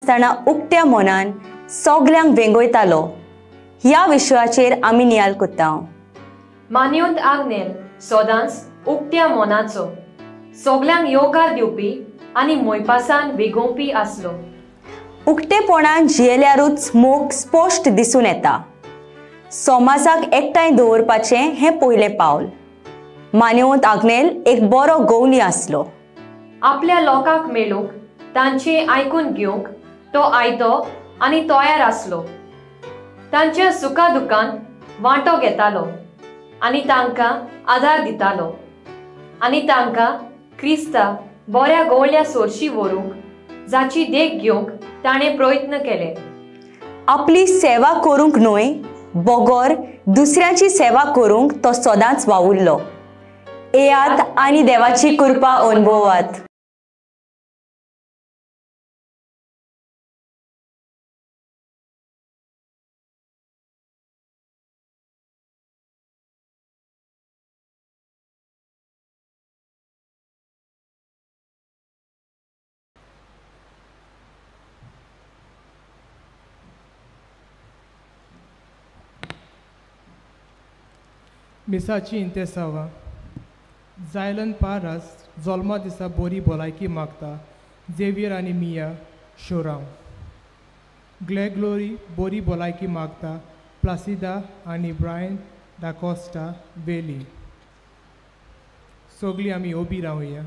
आसतना उक्त्या मनान सगल्यांक वेंगयतालो ह्या विशयाचेर आमी नियाळ करता। मानवंत आग्नेल सदांच उक्त्या मनाचो, सगल्यांक येवकार दिवपी आनी मोयपासान वेगोवपी आसलो। उक्तेपणान जियेल्यारूच मोग स्पश्ट दिसून येता। समाजाक एकठांय दवरपाचें हें पयलें पावल। मानवंत आग्नेल एक बरो गवली आसलो। आपल्या लोकांक मेळूंक, तांचें आयकून घेवंक तो आयतो आनी तयार आसलो। तांच्या सुखा दुखांत वांटो घेतालो आनी तांकां आदार दितालो आनी तांकां क्रिस्ता बऱ्या गोवल्या सोरशी व्हरूंक जाची देख घेवंक ताणें प्रयत्न केले। आपली सेवा करूंक न्हय बगर दुसऱ्याची सेवा करूंक तो सदांच वावुरलो। येयात आनी देवाची कृपा अनुभवात। मिसाची इंतेसावा जायलन पारास जोल्मा दिसा बोरी भलायकी मागता झेवियर आनी मिया शोरांव। ग्ले ग्लोरी बोरी भलायकी मागता प्लासिदा आनी ब्रायन दाकोस्टा वेली। सगळीं आमी उबी रावया।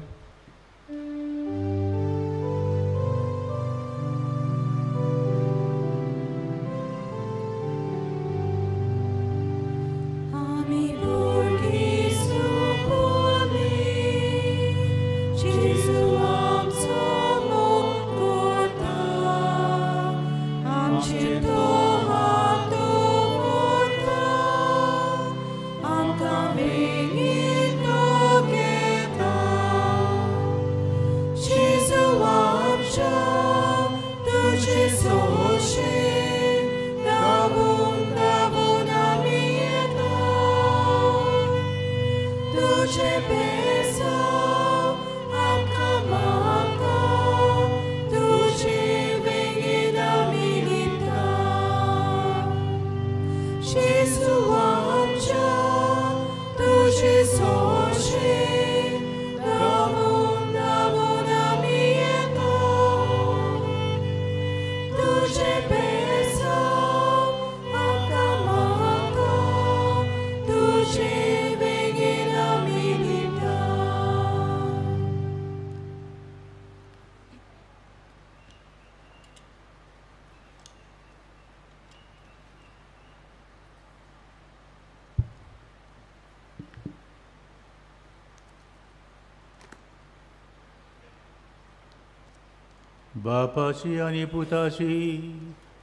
बापाची आनी पुताची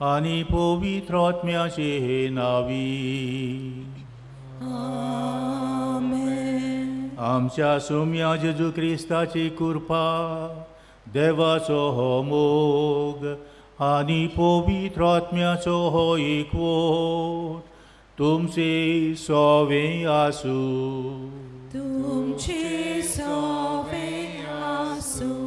आनी पवित्र आत्म्याचे नावी आमेन। आमच्या सोम्या जेजू क्रिस्ताची कृपा, देवाचो हो मोग आनी पवित्र आत्म्याचो हो एकवट तुमचे सवे आसूं। तुमचे सवे आसूं।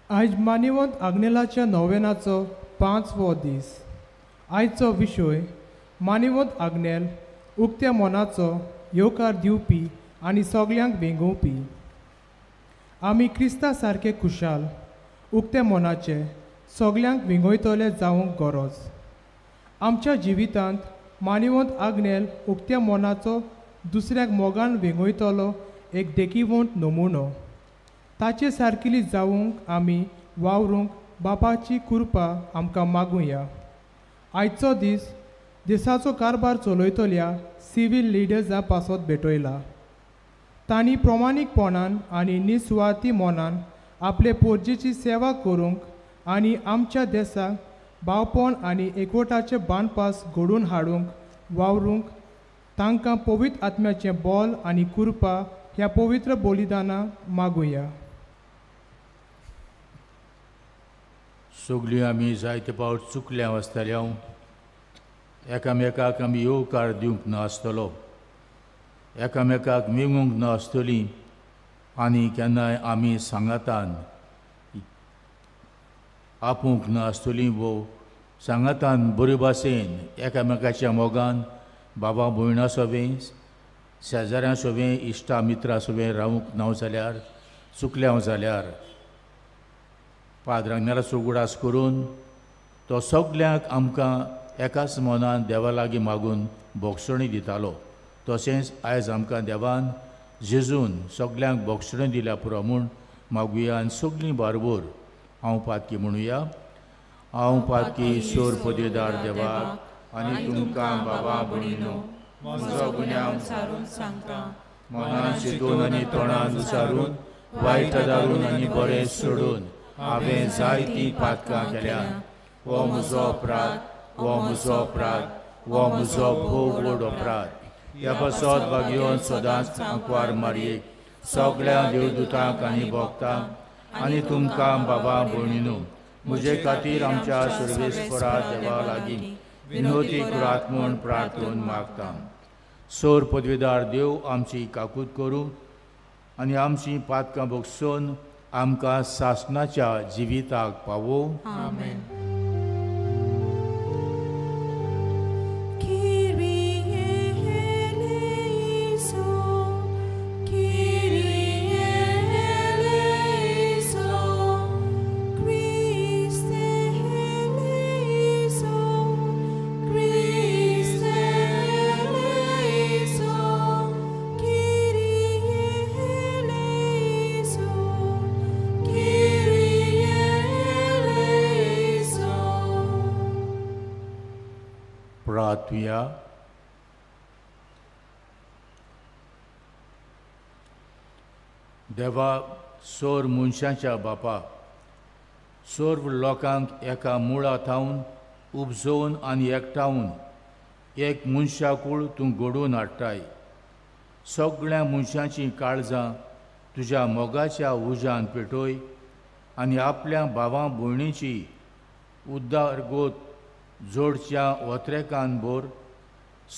आयज मानवंत आग्नेलाच्या नोवेनाचो 5वो दीस। आयचो विशय मानवंत आग्नेल उक्त्या मनाचो येवकार दिवपी आनी सगल्यांक वेंगोवपी। आमी क्रिस्ता सारके खुशाल उक्त्या मनाचे सगल्यांक वेंगयतले जावंक गरज। आमच्या जिवितांत मानवंत आग्नेल उक्त्या मनाचो दुसऱ्याक मोगान वेंगयतलो एक देखीवंत नमुनो। ताचे सारकिली जावंक आमी वावरूंक बापाची कृपा आमकां मागुया। आयचो दीस देशाचो कारभार चलयतल्या सिवील लिडर्सां पासत भेटयला। तांणी प्रमाणीकपणान आनी निस्वार्थी मनान आपले पोरजेची सेवा करूंक आनी आमच्या देशाक भावपण आनी एकवटाचे बांदपास घडोवन हाडूंक वावरूंक तांकां पवित्र आत्म्याचें बल आनी कृपा ह्या पवित्र बलिदानां मागुया। सगळीं आमी जायते पावट चुकल्या आसतल्या, एकामेकाक आमी येवकार दिवंक नासतलो, एकामेकाक मेळूंक आपूंक नासतलीं वो सांगातान बरे भाशेन एकामेकाच्या मोगान बाबा भयणा सोबें शेजाऱ्यां सोबें इश्टा मित्रां सोबें रावूंक ना जाल्यार चुकल्या जाल्यार पाद्र आग्नेलाचो उगडास करून तो सगल्यांक आमकां एकाच मनान देवा लागीं मागून भोगसणी दितालो. तशेंच आयज आमकां देवान जेजून सगल्यांक भोगसणी दिल्या पुरो म्हूण मागुया आनी सगळीं बारबोर हांव पातकी म्हणुया. हांव पातकी सोर पदवेदार देवाक आनी तुमकां बाबा भयणीनो म्हजो गुन्यांव सारून सांगता, मनान चिंतून आनी तोंडान उचारून वायट दारून आनी बरें सोडून हांवें जायतीं पातकां केल्यात. हो म्हजो अपराध, हो म्हजो अपराध, हो म्हजो भोव व्हड अपराध. ह्या पासत भाग्योन सदांच आंकवार मारयेक सगळ्या देवदूतांक आनी भक्तांक आनी तुमकां बाबा भयणीनो म्हजे खातीर आमच्या सर्वेस्परा देवा लागीं विनोती करात म्हूण प्रार्थून मागता. सोर पदवेदार देव आमची काकूत करूं आनी आमची पातकां भोगसून आमकां सासणाच्या जिविताक पावोवं. आमेन. प्रार्थुया. देवा सोर मनशाच्या बापा, सर्व लोकांक एका मुळा थावन उपजोवन आनी एकठावन एक मनशाकूळ तूं घडोवन हाडटाय. सगळ्या मनशाचीं काळजां तुज्या मोगाच्या उज्यान पेटय आनी आपल्या भावा भयणीची उद्दारगत जोडच्या ओत्रेकान भर.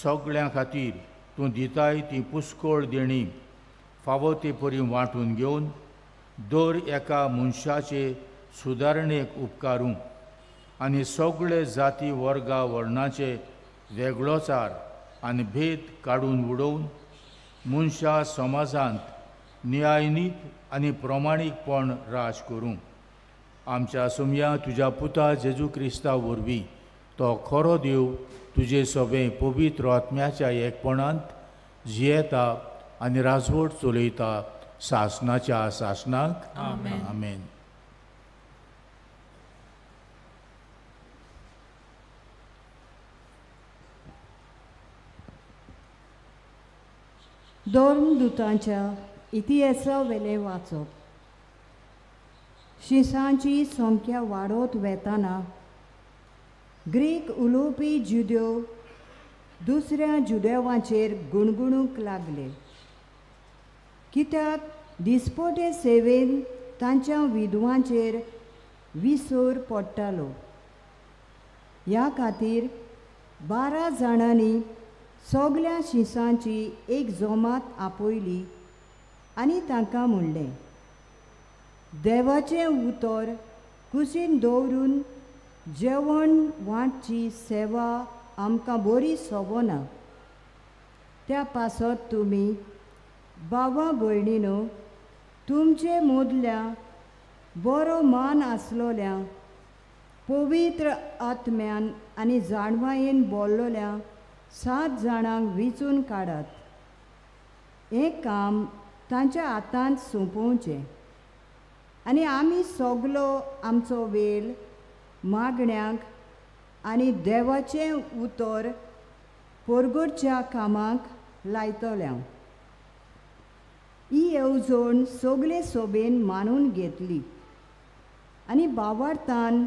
सगळ्यां खातीर तूं दिताय ती पुस्कोळ देणी फावो ते परी वांटून घेवन दर एका मनशाचे सुदारणेक उपकारूं आनी सगळे जाती वर्गा वर्णाचे वेगळोचार आनी भेद काडून उडोवन मनशा समाजांत न्यायनीत आनी प्रमाणीकपण राज करूं. आमच्या सुमया तुज्या पुता जेजू क्रिस्ता वरवीं तो खरो देव तुजे सोबें पवित्र आत्म्याच्या एकपणांत जियेता आनी राजवट चलयता सासणाच्या सासणाक. आमेन. धर्मदूतांच्या इतिहासा वेलें वाचप. शिसांची संख्या वाडत वेताना ग्रीक उलोवपी जुदेव दुसऱ्या जुदेवांचेर गुणगुणूंक लागले, कित्याक दिसपटे सेवेन तांच्या विधवांचेर विसर पडटालो. ह्या खातीर 12 जाणांनी सगल्या शिसांची एक जमात आपयली आनी तांकां म्हणलें, देवाचें उतर कुशीन दवरून जेवण वांटची सेवा आमकां बरी सोबना. त्या पासत तुमी बाबा भयणीनो तुमचे मदल्या बरो मान आसलोल्या पवित्र आत्म्यान आनी जाणवायेन बोल्लोल्या 7 जाणांक विचून काडात. हें काम तांच्या हातांत सोंपोवचें आनी आमी सगलो आमचो वेळ मागण्यांक आनी देवाचें उतर परगटच्या कामाक लायतले. ही येवजण सगळे सोबेन मानून घेतली आनी बावार्थान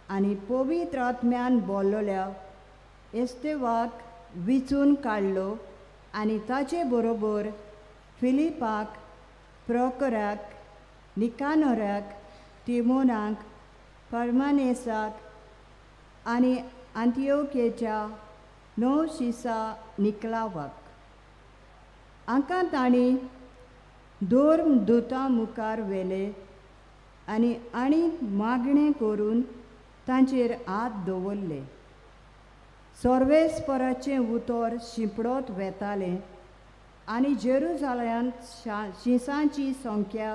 आनी पवित्र आत्म्यान बोल्लोल्या एस्तेवाक विचून काडलो आनी ताचे बरोबर फिलिपाक, प्रोकराक, निकानोराक, तिमोनाक, परमानेसाक आनी आंतियोकेच्या 9 शिसा निकलावाक. हांकां तांणी धर्मदूतां मुखार व्हेले आनी आनी मागणें करून तांचेर हात दवरले. सर्वेस्पराचें उतर शिंपडत वेतालें आनी जेरुजालयांत शिंसांची संख्या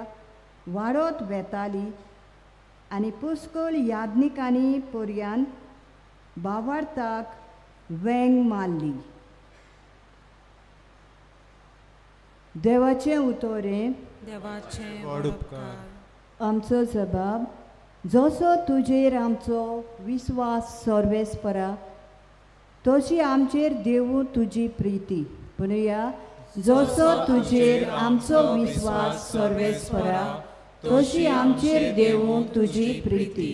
वाडत वेताली आनी पुस्कळ याज्ञिकांनी पर्यान भावार्थाक वेंग मारली. देवाचें उतरें देवाचें व्हड उपकार. आमचो जबाब जसो तुजेर आमचो विस्वास सर्वेस्परा तशी आमचेर देवू तुजी प्रिती. म्हणुया जसो तुजेर आमचो विस्वास सर्वेस्परा तशी आमचेर देवू तुजी प्रिती.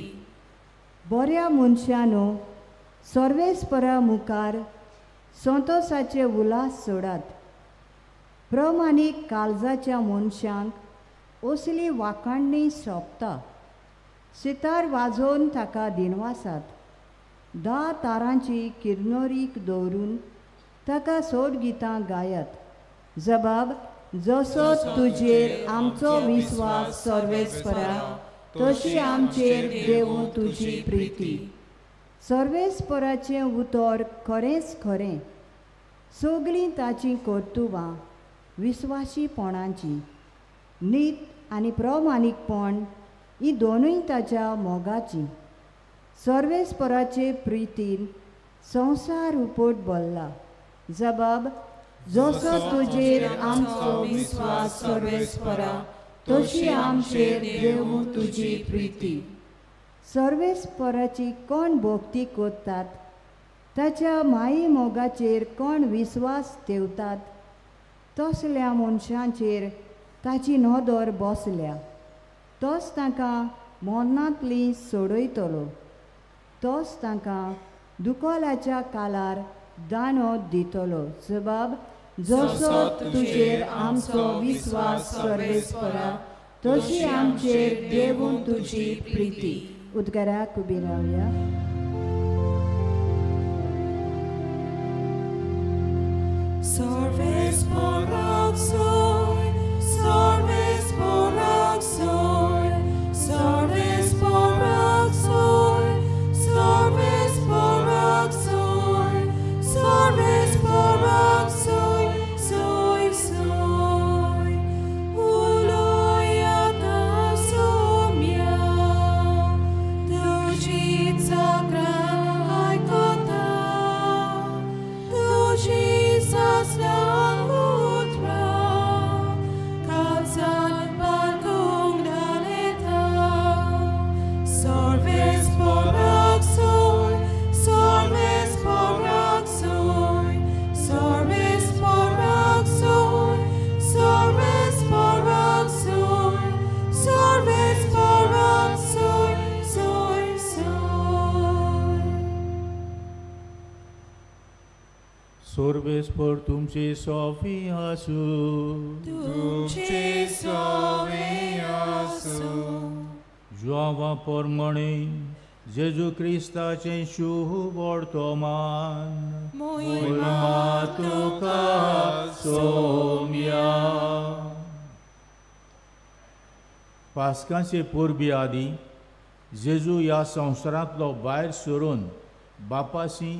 बऱ्या मनशानो सर्वेस्परा मुखार संतोसाचे उल्हास सोडात. प्रमाणीक काळजाच्या मनशांक असली वाखाणणी सोंपता. सितार वाजोवन ताका दिनवासात. 10 तारांची किर्नोरीक दवरून ताका सोड गितां गायात. जबाब जसो तुजेर आमचो विस्वास सर्वेस्परा तशी आमचेर देवू तुजी प्रिती. सर्वेस्पराचें उतर खरेंच खरें. सगळीं ताचीं कर्तुबां विस्वाशीपणाची. नीत आनी प्रमाणीकपण ही दोनूय ताच्या मोगाची. सर्वेस्पराचे प्रितीन संवसार उपट भरला. जबाब जसो तुजेर आमचो विस्वास सर्वेस्परा तशी आमचेर देवू तुजी प्रिती. सर्वेस्पराची कोण भक्ती करतात ताच्या माई मोगाचेर कोण विस्वास ठेवतात तसल्या मनशांचेर ताची नदर बसल्या. तोच तांकां मरणांतली सोडयतलो. तोच तांकां दुकळाच्या काळार दानो दितलो. जबाब जसो तुजेर आमचो विस्वास सर्वेस्परा तशी आमचेर देवू तुजी प्रिती. उद्गाराक उबी रावया. सर्वेस्पराक सोय, सर्वेस्पराक सोय, सर्वेस्पराक सोय, सर्वेस्पराक सोय, सर्वेस्पराक सोय, सोय, सोय. उलोयाता सोम्या, तुजी चाकरां आयकता, तुजी सासणां उतरां काळजांत बाळगूंक घालता. सर्वेस्पराक सोय, सर्वेस्पराक सोय, सर्वेस्पराक सोय, सर्वेस्पराक सोय, सर्वेस्पराक सोय, सोय, सोय. सर्वेस्पर तुमचे सोफी आसूं. तुमचे सोवे आसूं. जुआंवा प्रमाणे जेजू क्रिस्ताचें शुभ वर्तमान मोहिमा तुका सोम्या. पास्काचे परबे आदीं जेजू ह्या संवसारांतलो भायर सरून बापाशी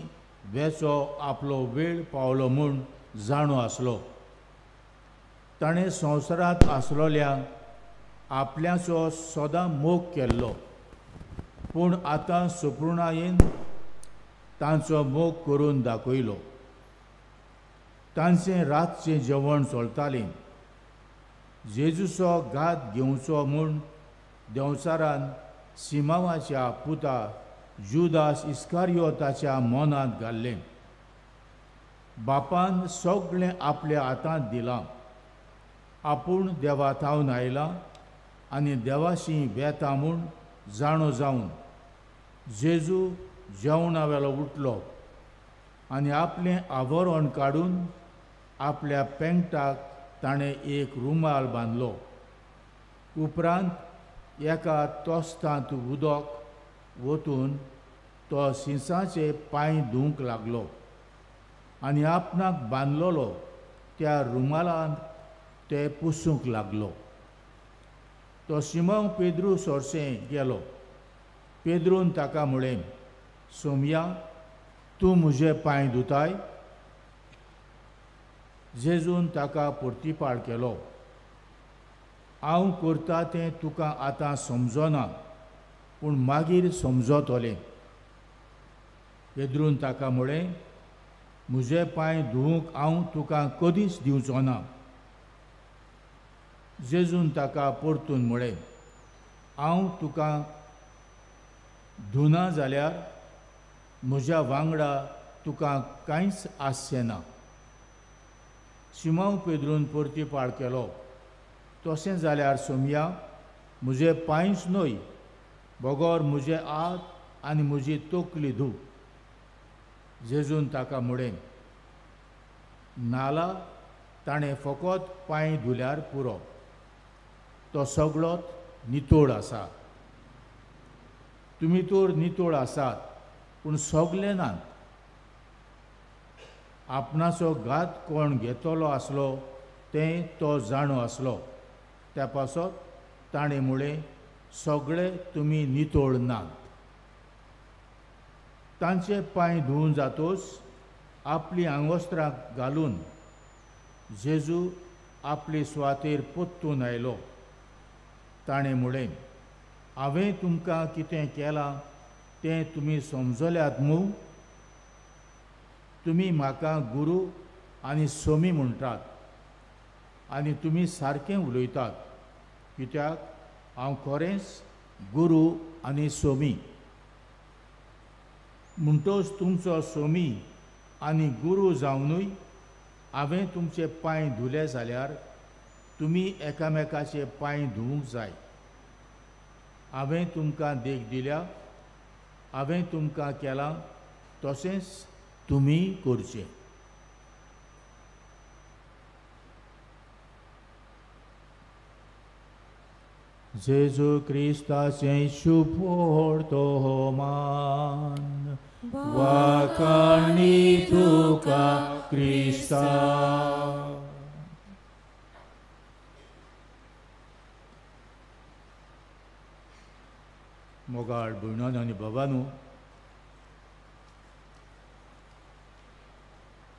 वेचो आपलो वेळ पावलो म्हूण जाणो आसलो. ताणें संवसारांत आसलोल्या आपल्याचो सदां मोग केल्लो, पूण आतां सुपूर्णायेन तांचो मोग करून दाखयलो. तांचें रातचें जेवण चलतालें. जेजूचो घात घेवचो म्हूण देंवचारान सिमांवाच्या पुता जुदास इस्कारियोताच्या मनांत घाल्लें. बापान सगळें आपल्या हातांत दिलां. आपूण देवा थावन आयलां आनी देवाशी वेता म्हूण जाणो जावन जेजू जेवणा वेलो उठलो आनी आपलें आवरण काडून आपल्या पेंगटाक ताणें एक रुमाल बांदलो. उपरांत एका तोस्तांत उदक वतून तो शिंसाचे पांय धुवंक लागलो आनी आपणाक बांदलोलो त्या रुमालान ते पुसूंक लागलो. तो सिमांव पेद्रू सोरसें गेलो. पेद्रून ताका म्हळें, सोमया, तूं म्हजे पांय धुताय? जेजून ताका परतिपाळ केलो, हांव करता तें तुका आतां समजना, पूण मागीर समजतलें. पेद्रून ताका म्हळें, म्हजे पांय धुवूंक हांव तुका कदीच दिवचो ना. जेजून ताका परतून म्हळें, हांव तुका धुना जाल्यार म्हज्या वांगडा तुका कांयच आसचें ना. सिमांव पेद्रून परतिपाळ केलो, तशें जाल्यार सोमया, म्हजे पांयच न्हय बगर म्हजे हात आनी म्हजी तकली धू. जेजून ताका म्हळें, नाला ताणें फकत पांय धुल्यार पुरो, तो सगळोच नितळ आसा. तुमी तर नितळ आसात, पूण सगळे नात. आपणाचो घात कोण घेतलो आसलो तें तो जाणो आसलो, त्या पासत ताणें म्हळें, सगळे तुमी नितळ नात. तांचे पांय धुवून जातोच आपली आंगवस्त्रां घालून जेजू आपले सुवातेर परतून आयलो. ताणें म्हळें, हांवें तुमकां कितें केलां तें तुमी समजल्यात मूं? तुमी म्हाका गुरू आनी सोमी म्हणटात आनी तुमी सारकें उलयतात, कित्याक हांव खरेंच गुरू आनी सोमी. म्हणटोच तुमचो सोमी आनी गुरू जावनूय हांवें तुमचे पांय धुले जाल्यार तुमी एकामेकाचे पांय धुवूंक जाय. हांवें तुमकां देख दिल्या, हांवें तुमकां केलां तशेंच तुमी करचें. जेजू क्रिस्ताचें शुभवर्तमान. वाखाणी तुका क्रिस्ता. मोगाळ भयणानो आनी बाबांनो,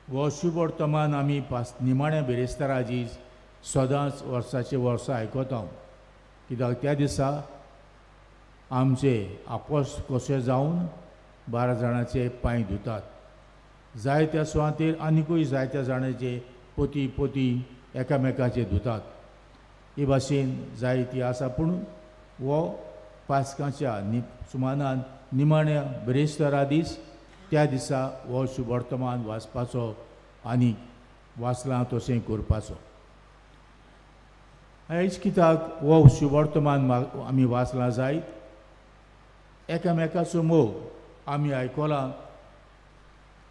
हो शुभवर्तमान आमी निमाण्या बिरेस्ताराची सदांच वर्साचे वर्सां आयकता, कित्याक त्या दिसा आमचे आपोस कशे जावन 12 जाणांचे पांय धुतात. जायत्या सुवातेर आनिकूय जायत्या जाणांचे पोती पोती एकामेकाचे धुतात. हे भाशेन जायती आसा, पूण हो पास्काच्या सुमानान निमाण्या बिरेस्तारा दीस त्या दिसा हो शुभवर्तमान वाचपाचो आनी वाचलां तशें करपाचो. आयज कित्याक हो शुभवर्तमान आमी वाचलां जायत? एकामेकाचो मोग आमी आयकलां.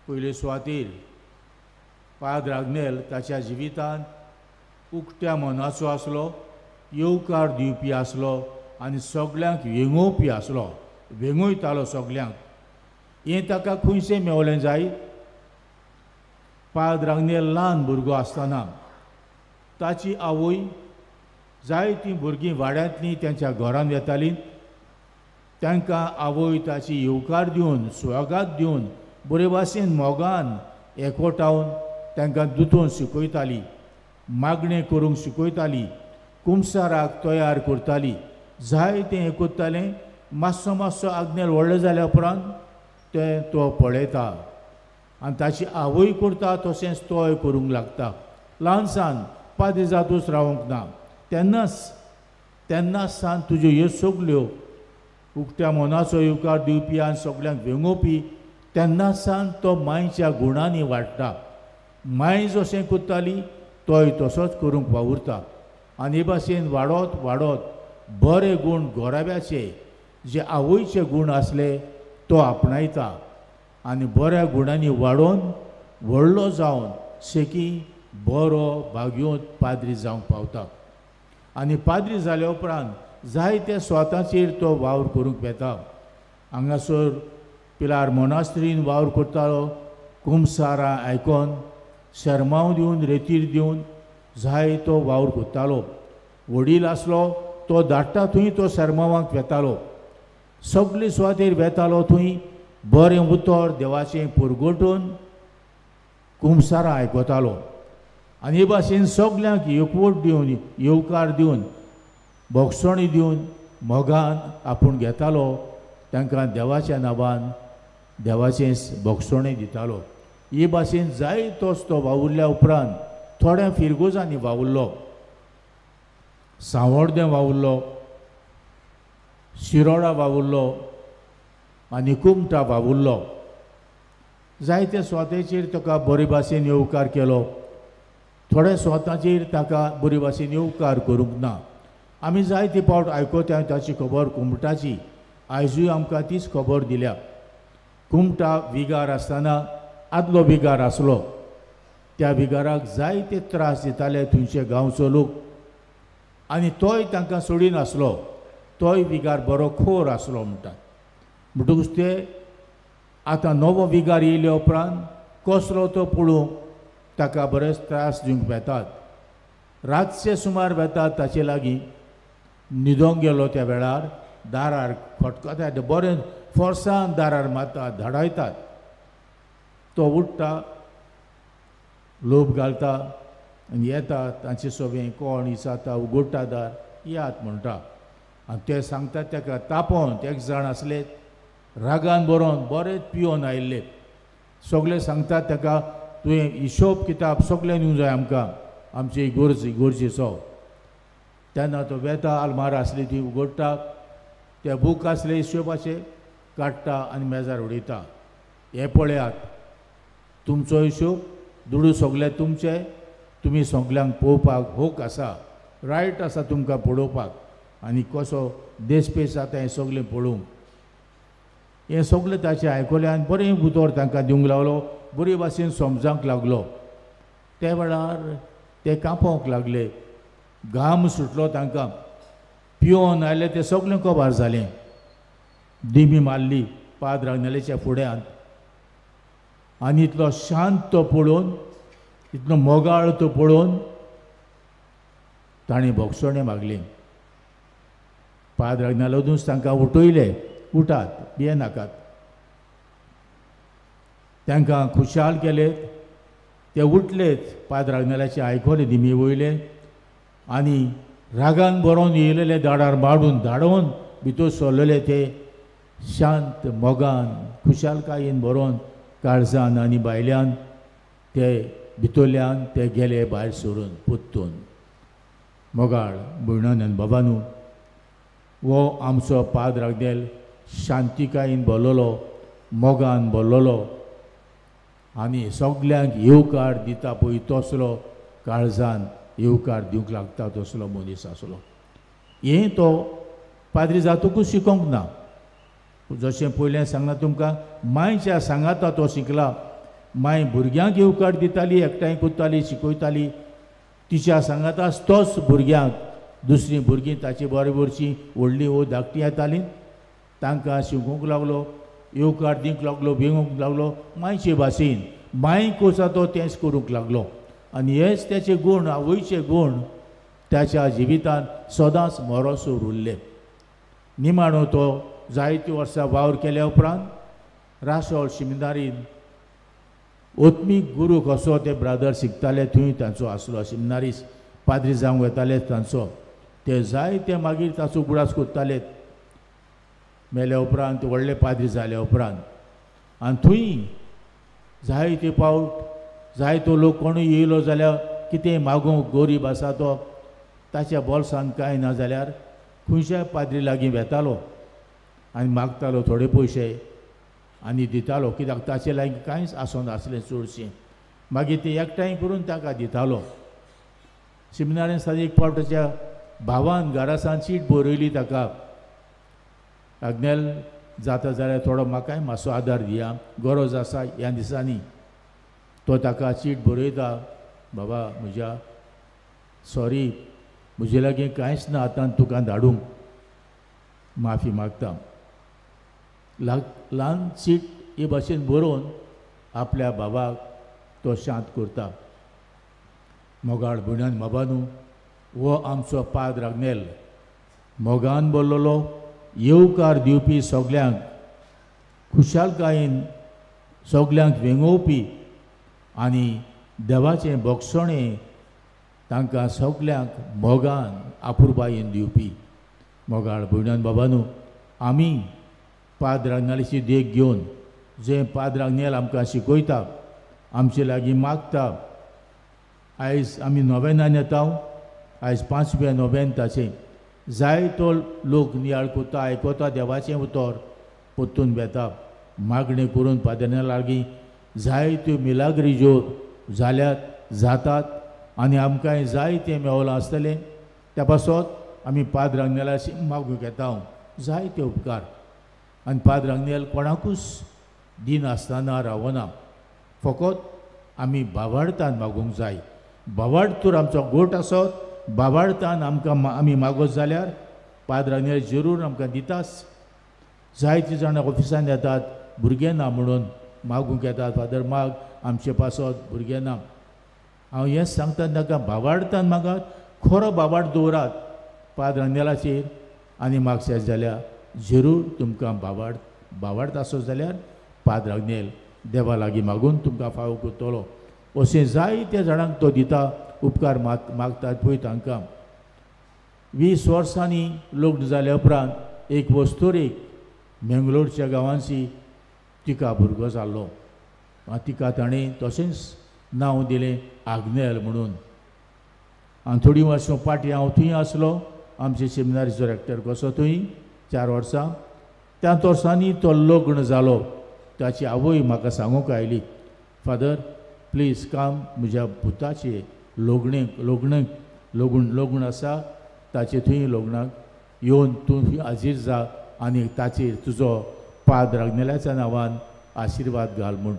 पयले सुवातेर पाद्र आग्नेल ताच्या जिवितांत उक्त्या मनाचो आसलो, येवकार दिवपी आसलो आनी सगल्यांक वेंगोवपी आसलो, वेंगयतालो सगल्यांक. हें ताका खंयचें मेवलें जायत? पाद्र आग्नेल ल्हान भुरगो आसतना ताची आवय जायतीं भुरगीं वाड्यांतलीं तेंच्या घरांत येतालीं, तांकां आवय ताची येवकार दिवन स्वागत दिवन बरे भाशेन मोगान एकवटावन तांकां दुतोवन शिकयताली, मागणें करूंक शिकयताली, कुमसाराक तयार करताली. जायतें हें करतालें. मातसो मातसो आग्नेल व्हडलो जाल्या उपरांत तें तो पळयता आनी ताची आवय करता तशेंच तोय करूंक लागता. ल्हान सान पाद्री जातूच रावंक ना, तेन्नाच सान तुज्यो ह्यो सगल्यो उक्त्या मनाचो येवकार दिवपी आनी सगल्यांक वेंगोवपी तेन्नाच सान तो मांयच्या गुणांनी वाडटा. मांय जशें करताली तोय तसोच करूंक वावुरता आनी हे भाशेन वाडत वाडत बरे गूण घराब्याचे जे आवयचे गूण आसले तो आपणायता आनी बऱ्या गुणांनी वाडोवन व्हडलो जावन शेकी बरो भाग्योत पाद्री जावंक पावता. आनी पाद्री जाल्या उपरांत जायत्या स्वताचेर तो वावर करूंक वेता. हांगासर पिलार मोनास्त्रीन वावर करतालो, कुमसारां आयकोन शर्मांव दिवन रेतीर दिवन जायतो वावर करतालो. वडील आसलो तो धाडटा थंय तो सरमावांक वेतालो, सगळे सुवातेर वेतालो, थंय बरें उतर देवाचें पुरगोटून कुमसारां आयकतालो आनी हे भाशेन सगल्यांक एकवट दिवन, येवकार दिवन, भोगसणी दिवन मोगान आपूण घेतालो, तांकां देवाच्या नांवान देवाचें भोगसणें दितालो. हे भाशेन जायतोच तो वावुरल्या उपरांत थोड्या फिरगोजांनी वावुरलो, सांवड्डें वावुरलो, शिरोडा वावुरलो आनी कुमटा वावुरलो. जायते सुवातेचेर ताका बरे भाशेन येवकार केलो, थोड्या सुवातांचेर ताका बरे भाशेन येवकार करूंक ना. आमी जायते पावट आयकता ताची खबर कुमटाची, आयजूय आमकां तीच खबर दिल्या. कुमटा विगार आसतना आदलो विगार आसलो, त्या विगाराक जायते त्रास दिताले थंयचे गांवचो लोक आनी तोय तांकां सोडिनासलो, तोय विगार बरो खोर आसलो म्हणटात. म्हणटकूच ते आतां नवो विगार येयल्या उपरांत कसलो तो पळोवंक ताका बरेच त्रास दिवंक वेतात. रातचे सुमार वेतात ताचे लागीं, न्हिदोंक गेलो त्या वेळार दारार खटकतात, बरें फोर्सान दारार मारतात, धाडायतात. तो उठ्ठा, लोप घालता आनी येता तांचे सोबें कोण विचारता, उगडटा दार, येयात म्हणटा. आनी ते सांगतात ताका तापोवन, एक जाण आसले रागान बरोवन बरें पिवन आयिल्ले, सगळे सांगतात ताका तुवें हिशोब किताब सगळें दिवंक जाय आमकां, आमची इगोर्ज इगोर्जेचो. तेन्ना तो वेता, आलमार आसली ती उगडटा, ते बूक आसले हिशोबाचे काडटा आनी मेजार उडयता. हें पळयात तुमचो हिशोब, दुडू सगळे तुमचे, तुमी सगल्यांक पळोवपाक होक आसा, रायट आसा तुमकां पळोवपाक आनी कसो देशपेश जाता हें सगळें पळोवंक. हें सगळें ताचें आयकलें आनी बरें उतर तांकां दिवंक लागलो, बरे भाशेन समजावंक लागलो. त्या वेळार ते कांपोंक लागले, घाम सुटलो तांकां, पिवन आयले ते सगळें कबार जालें. दिमी मारली पाद्र आग्नेलाच्या फुड्यांत आनी इतलो शांत तो पळोवन, इतलो मोगाळ तो पळोवन ताणें भोगसणें मागलें. पाद्र आग्नेलानूच तांकां उठयले, उठात, भियेनाकात. तांकां खुशाल केले, ते उठलेच, पाद्र आग्नेलाचें आयकलें, दिमी वयले आनी रागान बरोवन येयलेले दाडार मारून धाडोवन भितर सरलेले ते शांत मोगान खुशालकायेन बरोवन काळजान आनी भायल्यान ते भितरल्यान ते गेले भायर सरून परतून. मोगाळ भयणान आनी बाबानू, हो आमचो पाद्र आग्नेल शांतिकायेन भरलेलो, मोगान भरलेलो आनी सगल्यांक येवकार दिता पळय तसलो काळजान येवकार दिवंक लागता तसलो मनीस आसलो. हें तो पाद्री जातकूच शिकोवंक ना, जशें पयलें सांगलां तुमकां, मांयच्या सांगाता तो शिकला. मांय भुरग्यांक येवकार दिताली, एकठांय करताली, शिकयताली, तिच्या सांगाता तोच भुरग्यांक, दुसरीं भुरगीं ताचे बरोबरचीं व्हडलीं वो धाकटीं येतालीं, तांकां शिकोवंक लागलो, येवकार दिवंक लागलो, भिवंक लागलो मांयचे भाशेन. मांय कोसा तो तेंच करूंक लागलो आनी हेच त्याचे गूण, आवयचे गूण त्याच्या जिवितांत सदांच मोरोसो उरले. निमाणो तो जायतीं वर्सां वावर केल्या उपरांत रासोळ शिमिनारीन ओत्मीक गुरू कसो ते ब्रादर शिकताले थंय तांचो आसलो, शिमिनारीस पाद्री जावंक वताले तांचो, ते जायते मागीर ताचो उगडास करताले मेल्या उपरांत, व्हडले पाद्री जाल्या उपरांत. आनी थंय जायते पावट जायतो लोक कोणूय येयलो जाल्यार कितें मागूंक गरीब आसा तो, ताच्या बोल्सान कांय ना जाल्यार खंयच्याय पाद्री लागीं वेतालो आनी मागतालो थोडे पयशे आनी दितालो, कित्याक ताचे लागीं कांयच आसनासलें चडशें. मागीर ते एकठांय करून ताका दितालो. शिमिनारीन सादी एक फावट ताच्या भावान घरासान चीट बरयली ताका, आग्नेल जाता जाल्यार थोडो म्हाकाय मातसो आदार दिया, गरज आसा ह्या दिसांनी. तो ताका चीट बरयता, बाबा म्हज्या सॉरी, म्हजे लागीं कांयच ना आतां तुका धाडूंक, माफी मागता. ल्हान चीट हे भाशेन बरोवन आपल्या बाबाक तो शांत करता. मोगाळ भयणान बाबानू, हो आमचो पाद्र आग्नेल मोगान बोल्लोलो, येवकार दिवपी, सगल्यांक खुशालकायेन सगल्यांक वेंगोवपी आनी देवाचें बोगसणें तांकां सगल्यांक मोगान आपुरबायेन दिवपी। मोगाळ भयणान बाबानू, आमी पाद्र आग्नेलाची देख घेवन जें पाद्र आग्नेल आमकां शिकयता, आमचे लागीं मागता, आयज आमी नोवेनान येता, आयज पांचव्या नोवेन ताचें जायतो लोक नियाळ कोता, आयकता देवाचें उतर, परतून वेता मागणें करून पाद्र लागीं जायत्यो मिलाग्री ज्यो जाल्यात जातात आनी आमकांय जायतें मेवलां आसतलें। त्या पासत आमी पाद्र आग्नेलाशी मागूंक येता जायते उपकार आनी पाद्र आग्नेल कोणाकूच दिनासतना रावना, फकत आमी बावाडतान मागूंक जाय। बावाड तर आमचो गोट आसत, बावाडतान आमकां आमी मागत जाल्यार पाद्र आग्नेल जरूर आमकां दिताच। जायतीं जाणां ऑफिसान येतात, भुरगें ना म्हणून मागूंक येतात, फादर माग आमचे पासत भुरगें ना। हांव हें सांगता तांकां, बावाडतान मागात, खरो बावाड दवरात पाद्र आग्नेलाचेर आनी मागशात जाल्यार जरूर तुमकां बावाड बावाडत आसत जाल्यार पाद्र आग्नेल देवा लागीं मागून तुमकां फावो करतलो। अशें जायत्या जाणांक तो दिता, उपकार मागतात पळय तांकां। 20 वर्सांनी लग्न जाल्या उपरांत एक वस्तुरेक मेंगलोरच्या गांवांची तिका भुरगो जाल्लो आनी तिका ताणें तशेंच नांव दिलें आग्नेल म्हणून। आनी थोडीं वर्सां फाटीं हांव थंय आसलो, आमचे सेमिनारीचो रेक्टर कसो थंय 4 वर्सां, त्याच वर्सांनी तो लग्न जालो। ताची आवय म्हाका सांगूंक आयली, फादर प्लीज काम, म्हज्या पुताचें लग्णेक लग्ण लग्न लग्न आसा, ताचे थंय लग्नाक येवन तूं थंय हाजीर जा आनी ताचेर तुजो पाद्र आग्नेलाच्या नांवान आशिर्वाद घाल म्हूण।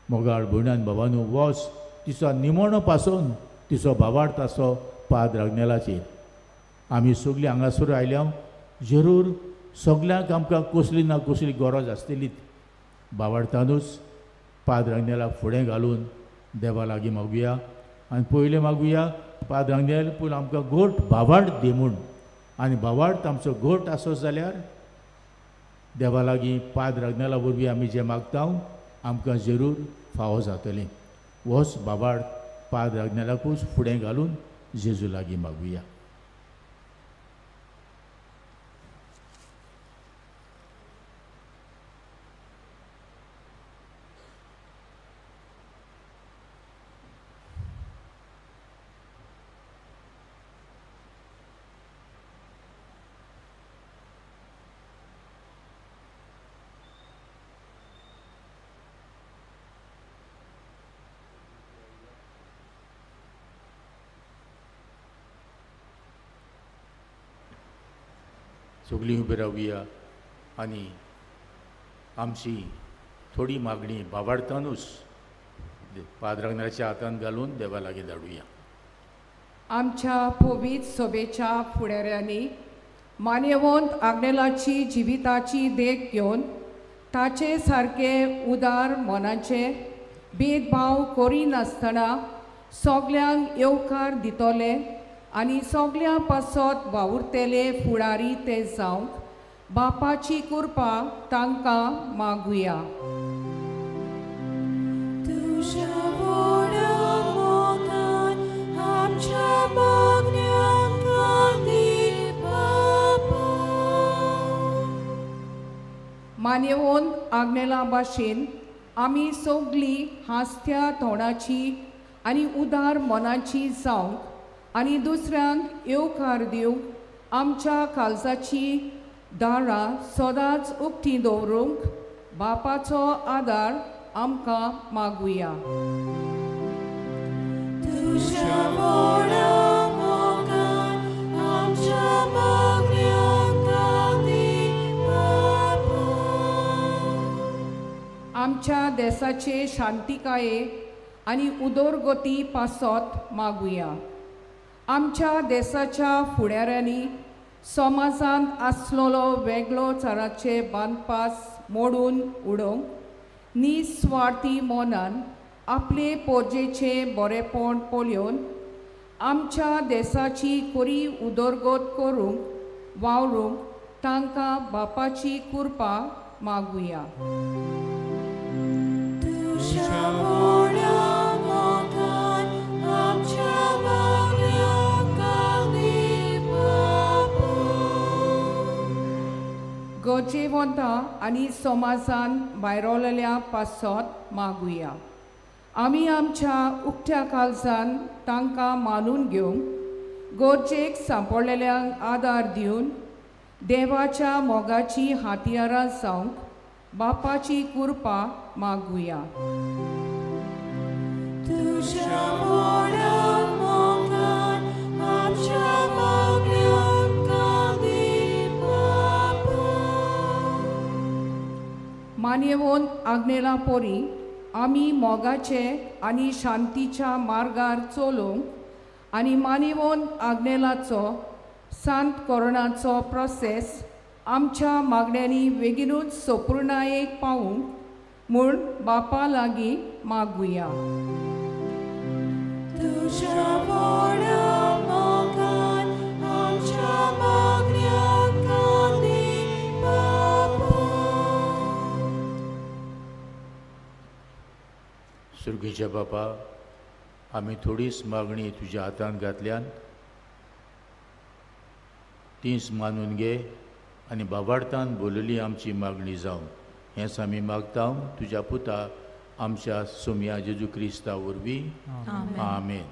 मोगाळ भयणान बाबानू, वच तिचो निमणो पासून तिचो भावार्थ आसो पाद्र आग्नेलाचेर। आमी सगळीं हांगासर आयल्या, जरूर सगल्यांक आमकां कसली ना कसली गरज आसतलीच। बावाडतानूच पाद्र आग्नेलाक फुडें घालून देवा लागीं मागुया आनी पयलें मागुया पाद्र आग्नेल पूण आमकां घोट भावार्थ दी म्हूण, आनी भावार्थ आमचो घोट आसत जाल्यार देवा लागीं पाद्र आग्नेला वरवीं आमी जें मागता आमकां जरूर फावो जातलें। होच भावार्थ पाद्र आग्नेलाकूच फुडें घालून जेजू लागीं मागुया। सगळीं उबी रावया आनी आमची थोडी मागणी बावाडतानूच पाद्र आग्नेलाच्या हातान घालून देवा लागीं धाडुया। आमच्या पवित्र सभेच्या फुडाऱ्यांनी मान्यवंत आग्नेलाची जिविताची देख घेवन ताचे सारके उदार मनाचे भेदभाव करिनासतना सगल्यांक येवकार दितले आनी सगल्यां पासत वावुरतले फुडारी ते जावंक बापाची कृपा तांकां मागुया। तुज्या व्हडा मोगान आमच्या मागण्यांक दी बापा। मान्यवंत आग्नेला भाशेन आमी सगळीं हांसत्या तोंडाची आनी उदार मनाची जावंक आनी दुसऱ्यांक येवकार दिवंक आमच्या काळजाची दारां सदांच उक्तीं दवरूंक बापाचो आदार आमकां मागुया। तुज्या व्हडा मोगान आमच्या मागण्यांक दी बापा। आमच्या देसाचे शांतिकाये आनी उदरगती पासत मागुया। आमच्या देसाच्या फुडाऱ्यांनी समाजांत आसलेलो वेगळो चाराचे बांदपास मोडून उडोवंक निस्वार्थी मनान आपले पोरजेचें बरेपण पळोवन आमच्या देसाची खरी उदरगत करूंक वावरूंक तांकां बापाची कृपा मागुया. तुज्या व्हडा मोगान आमच्या मागण्यांक दी बापा. गरजेवंता आनी समाजान भायरवलेल्या पासत मागुया. आमी आमच्या उक्त्या काळजान तांकां मानून घेवंक, गरजेक सांपडलेल्यांक आदार दिवन देवाच्या मोगाची हातयारां जावंक बापाची कृपा मागुया. तुज्या व्हडा मोगान आमच्या मागण्यांक दी बापा. मान्यवंत आग्नेला पोरी आमी मोगाचे आनी शांतीच्या मार्गार चलोवंक आनी मान्यवंत आग्नेलाचो सांत कोरणाचो प्रोसेस आमच्या मागण्यांनी बेगीनूच सोपूर्णायेक पावूंक म्हूण बापा लागीं मागुया. तुज्या व्हडा मोगान आमच्या मागण्यांक दी बापा. सुर्गीच्या बापा, आमी थोडीच मागणी तुज्या हातान घातल्यान तीच मानून घे आनी बाबार्थान बोलली आमची मागणी जावं हेंच आमी मागता तुज्या पुता आमच्या सोमया जेजू क्रिस्ता वरवीं. आमेन.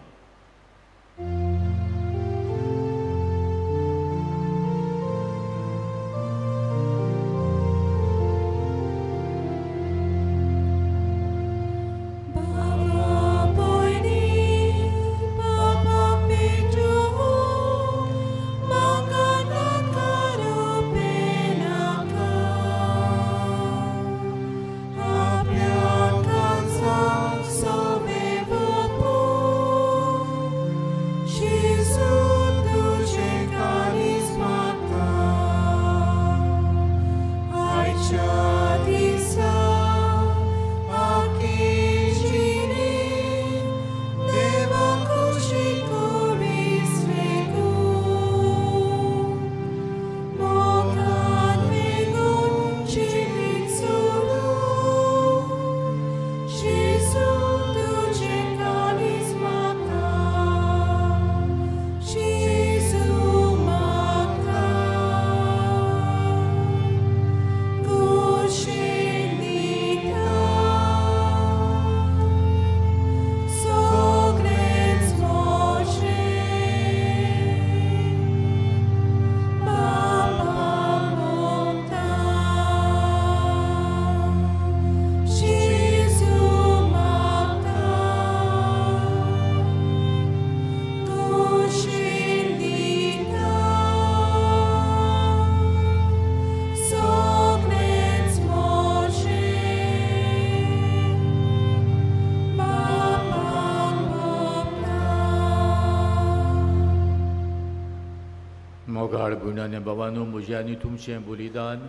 मोगाळ भयणाने बाबानो, म्हजें आनी तुमचें बलिदान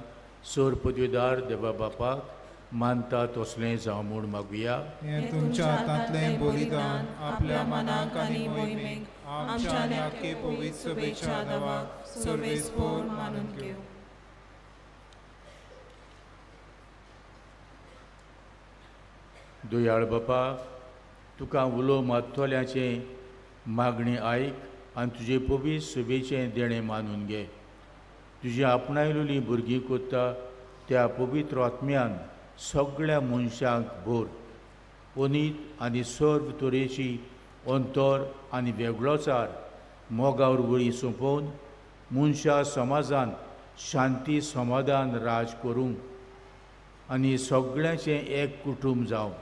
सोर पदवीदार देवा बापाक मानता तसलें जावं म्हूण मागुया. हें तुमच्या हातांतलें बलिदान आपल्या मनाक आनी मोहिमेक आमच्या आनी आख्खे पवित्र सभेच्या देवाक सर्वेस्पोर मानून घेवं. दयाळ बापा, तुका उलो मारतल्याचें मागणें आयक आनी तुजे पवित्र सभेचें देणें मानून घे. तुजी आपणायलेली भुरगीं कोत्ता त्या पवित्र आत्म्यान सगळ्या मनशांक भर ओनीत आनी सर्व तरेची अंतर आनी वेगळोचार मोगावर वळी सोंपोवन मनशा समाजान शांती समाधान राज करूंक आनी सगळ्यांचें एक कुटूंब जावं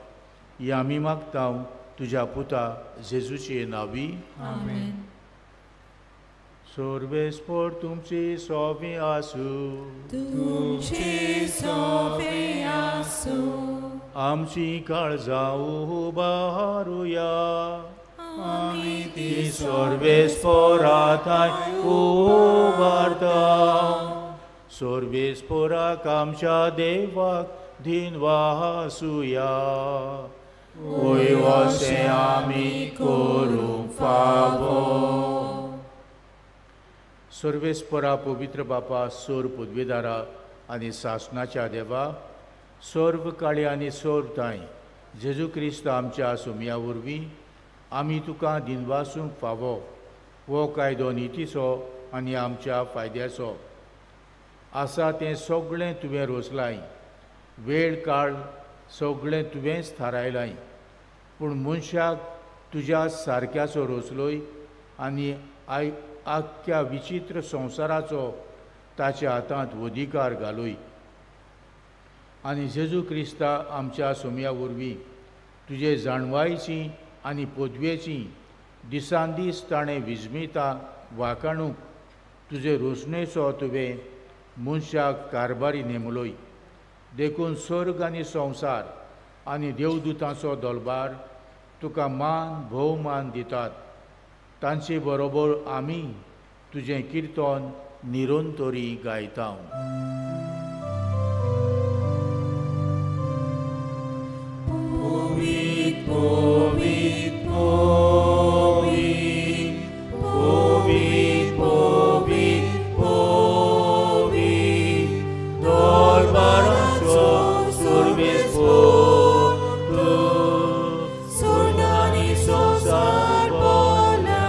हें आमी मागता तुज्या पुता जेजूचे नांवी. आमेन. सर्वेस्पोर तुमची सोबी आसूं. तुमची सोबी आसूं. आमची काळजां उबारुया. आमी ती सर्वेस्पोरा थंय उबारता. सर्वेस्पोराक आमच्या देवाक दिनवासुया. वय अशें आमी करूंक फावो. सर्वेस्परा पवित्र बापा, सोर पदवेदारा आनी सासणाच्या देवा, सर्व काळी आनी सर्व तांय जेजू क्रिस्त आमच्या सोमया वरवीं आमी तुका दिनवासूंक फावो हो कायदो नितीचो आनी आमच्या फायद्याचो आसा. तें सगळें तुवें रोसलाय, वेळ काळ सगळें तुवेंच थारायलाय, पूण मनशाक तुज्या सारक्याचो रोसलोय आनी आख्ख्या विचित्र संवसाराचो ताच्या हातांत अधिकार घालूय. आनी जेजू क्रिस्ता आमच्या सोमया वरवीं तुजे जाणवायची आनी पदवेची दिसान दीस ताणें विजमिता वाकाणूक तुजे रोसणेचो तुवें मनशाक कारभारी नेमलोय. देखून स्वर्ग आनी संवसार आनी देवदूतांचो दलबार तुका मान भोवमान दितात. तांचे बरोबर आमी तुजें किर्तन निरंतरी गायता. पवित्र पवित्र पवित्र पवित्र पवित्र दरबाराचो सर्वेस्पर तूं, स्वर्ग संवसार भरला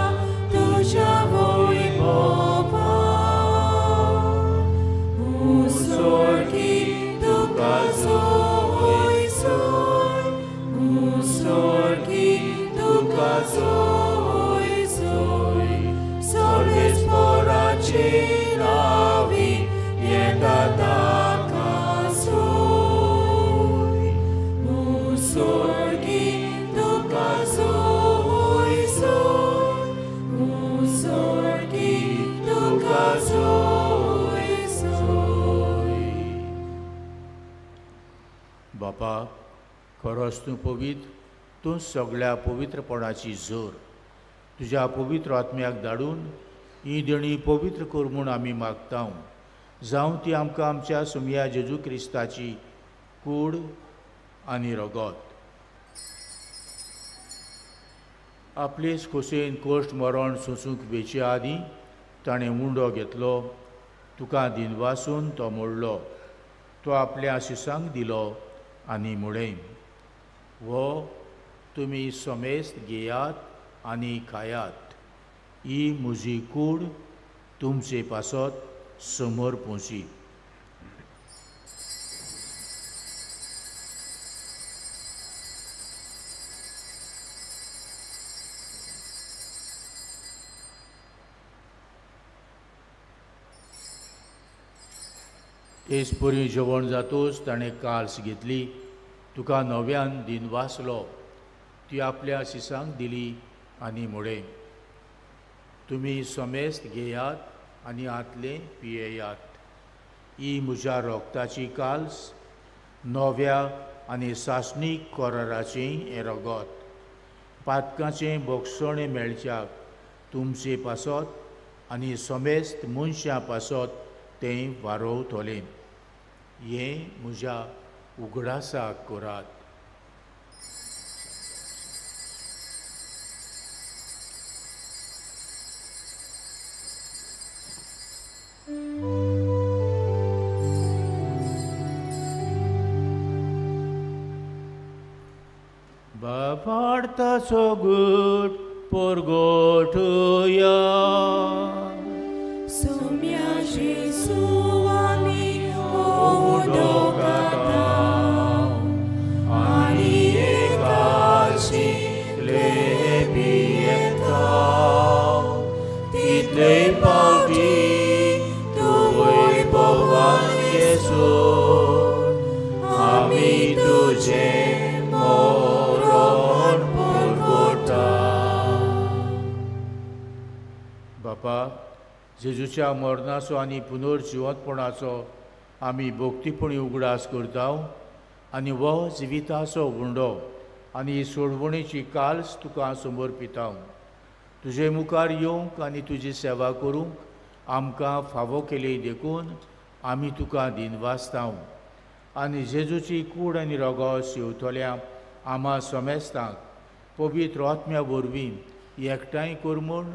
तुज्या वैभवान. उसोर्गी तुका जोय जोय, उसोर्गी तुका जोय जोय, सर्वेस्पराचे नांवी येता ताका जोय. उसोर्गी तुका जोय जोय, उसोर्गी तुका जोय जोय. बापा, खरोच तूं पवित्र, तूं सगळ्या पवित्रपणाची जोर. तुज्या पवित्र आत्म्याक धाडून ही देणी पवित्र कर म्हूण आमी मागता, जावं ती आमकां आमच्या सोमया जेजू क्रिस्ताची कूड आनी रगत. आपलेच खोशेन कोश्ट मरण सोंसूंक वेचे आदीं ताणें उंडो घेतलो, तुका दिनवासून तो मोडलो, तो आपल्या शिसांक दिलो आनी म्हळें, हो तुमी समेस्त घेयात आनी खायात, ही म्हजी कूड तुमचे पासत समोर पोंची. तेच परी जेवण जातूच ताणें काल्स घेतली, तुका नव्यान दिनवासलो, ती आपल्या शिसांक दिली आनी म्हळें, तुमी समेस्त घेयात आनी आतलें पियेयात, ही म्हज्या रोगताची काल्स, नव्या आनी सासणीक कराराचें हें रगत, पातकाचें बोगसणें मेळच्याक तुमचे पासत आनी समेस्त मनशां पासत तें वारोवतलें. हें म्हज्या उगडासाक करात. बापार्थाचो गूट परगोटुया. सोम्या जेजू आमी उडोकाता आनी एकाची लेपियेता, तितले पावटी तूं वैभवान येसून आमी तुजें मरण परगोटा. बापा, जेजूच्या मरणाचो आनी पुनर्जिवंतपणाचो आमी भक्तीपणी उगडास करता आनी हो जिविताचो उंडो आनी सोडवणेची काल्स तुका समर्पिता. तुजे मुखार येवंक आनी तुजी सेवा करूंक आमकां फावो केली देखून आमी तुका दिनवासता आनी जेजूची कूड आनी रगत शेवतल्या आमा समेस्तांक पवित्र आत्म्या वरवीं एकठांय कर म्हूण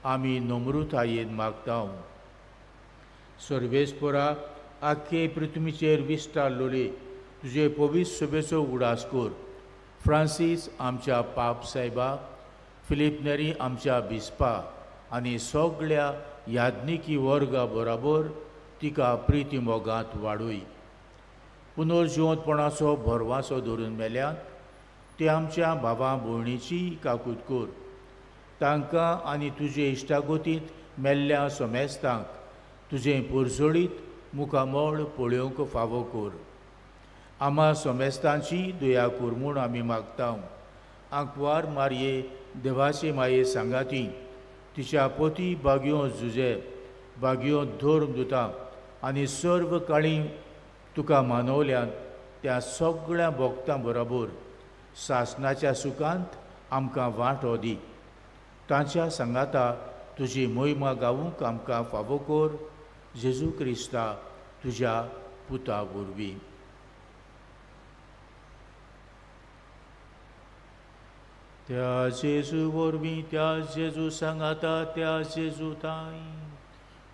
आमी नम्रतायेन मागता. सर्वेस्पोरा आख्खे पृथ्वीचेर विस्तारलोले तुजे पवित्र सभेचो उगडास कर. फ्रांसीस आमच्या पाप सायबा, फिलीप नेरी आमच्या बिस्पा आनी सगळ्या याज्ञिकी वर्गा बराबर तिका प्रिती मोगांत वाडय. पुनर्जिवंतपणाचो भरवासो धरून मेल्यात ते आमच्या भावा भयणीची काकूत कर. तांकां आनी तुजे इश्टागोतींत मेल्ल्या समेस्तांक तुजें पुरजोळीत मुखामळ पळोवंक फावो कर. आमा समेस्तांची दया कर म्हूण आमी मागता. आंकवार मारये देवाचे माये सांगाती तिच्या पती बागयो जुजे बागयो धर्म दुता आनी सर्व काळी तुका मानवल्यात त्या सगळ्या भोक्तां बरोबर सासनाच्या सुखांत आमकां वांटो दी. तांच्या सांगाता तुजी मोहिमा गावूंक आमकां फावो कर. जेजू क्रिस्ता तुज्या पुता वरवीं. त्या जेजू वरवीं, त्या जेजू सांगाता, त्या जेजू ताई